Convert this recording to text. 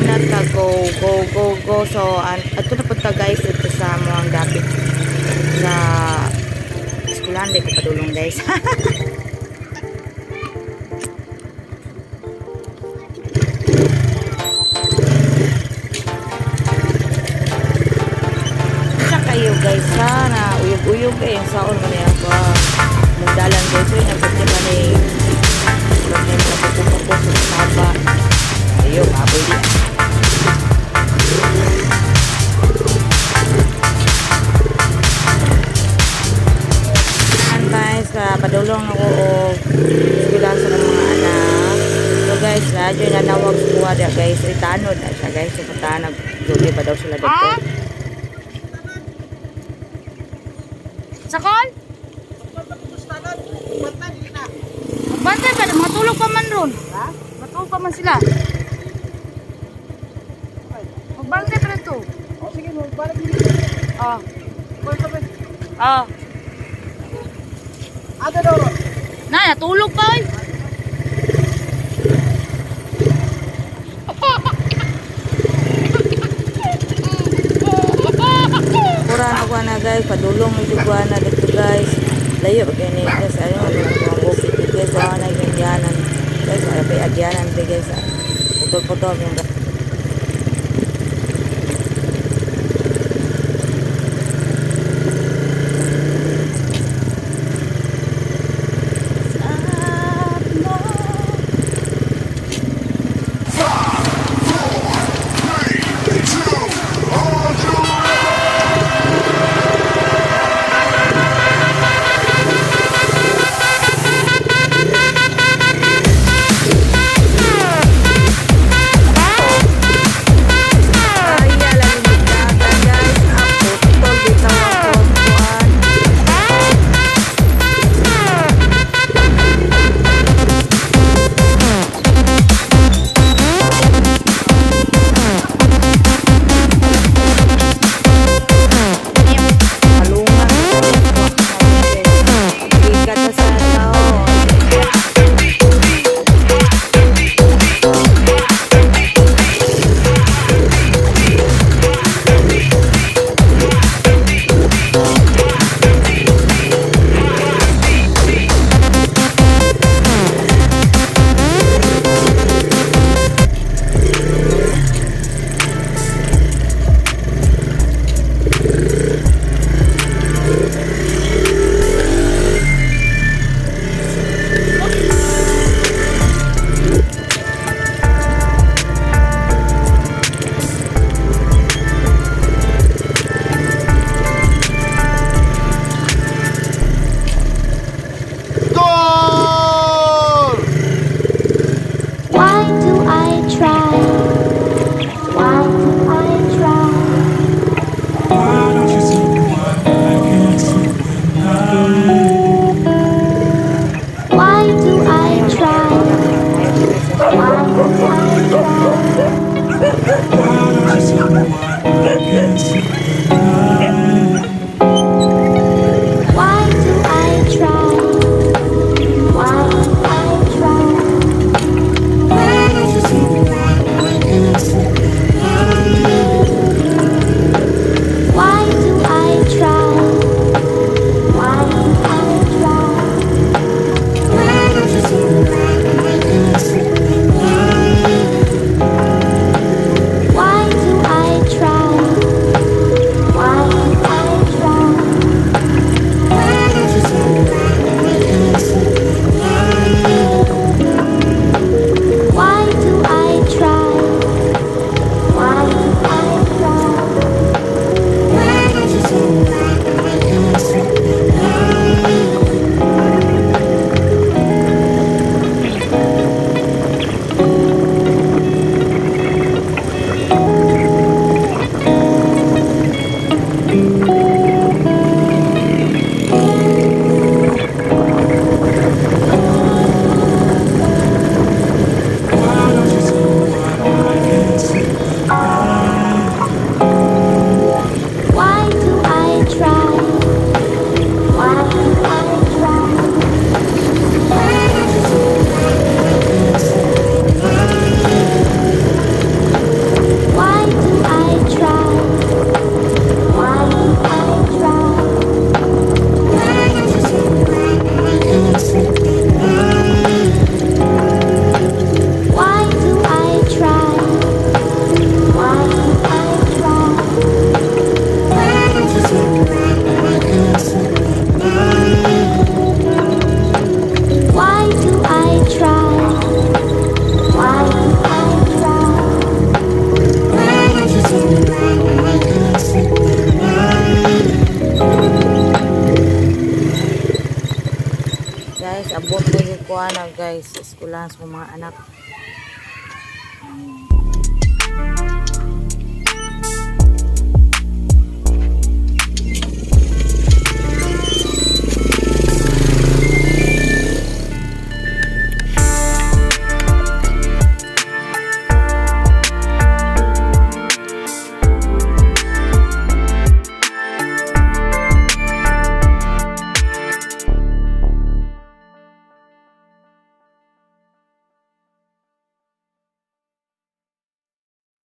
Nata go go go go. So ato na punta, guys, dito sa among dapit sa eskwelahan. Di ko padulong, guys. Sa kayo, guys, sana uyog-uyog kay ang saon man niya ba mong dalan, guys. So nagpati man ni murag may mga pupupako sa saba. Ayo baboy di. Ayan, guys, padulong ako og eskwelahan sa mga anak. So guys, radyo na nawag sa kuha dia, guys. Ay, tanod na siya, guys. So puntahan, naglugi pa daw sila dito. Ah? Sakol? Bantay pa, matulog pa man ron. Ha? Matulog pa man sila. Magbantay pa rin to. Oh, sige, balik dito. Ah. Balik pa. Ah. Ada daw ron. Na, natulog pa oy. Pura na ko na, guys, padulong medyo ko na dito, guys. Layo ba kay ni, guys, ayo ano ang bukid guys, sa na ganyanan. Guys, ay pa agyanan di, guys. Putol-putol yung guys, sa eskwelahan sa akong mga anak.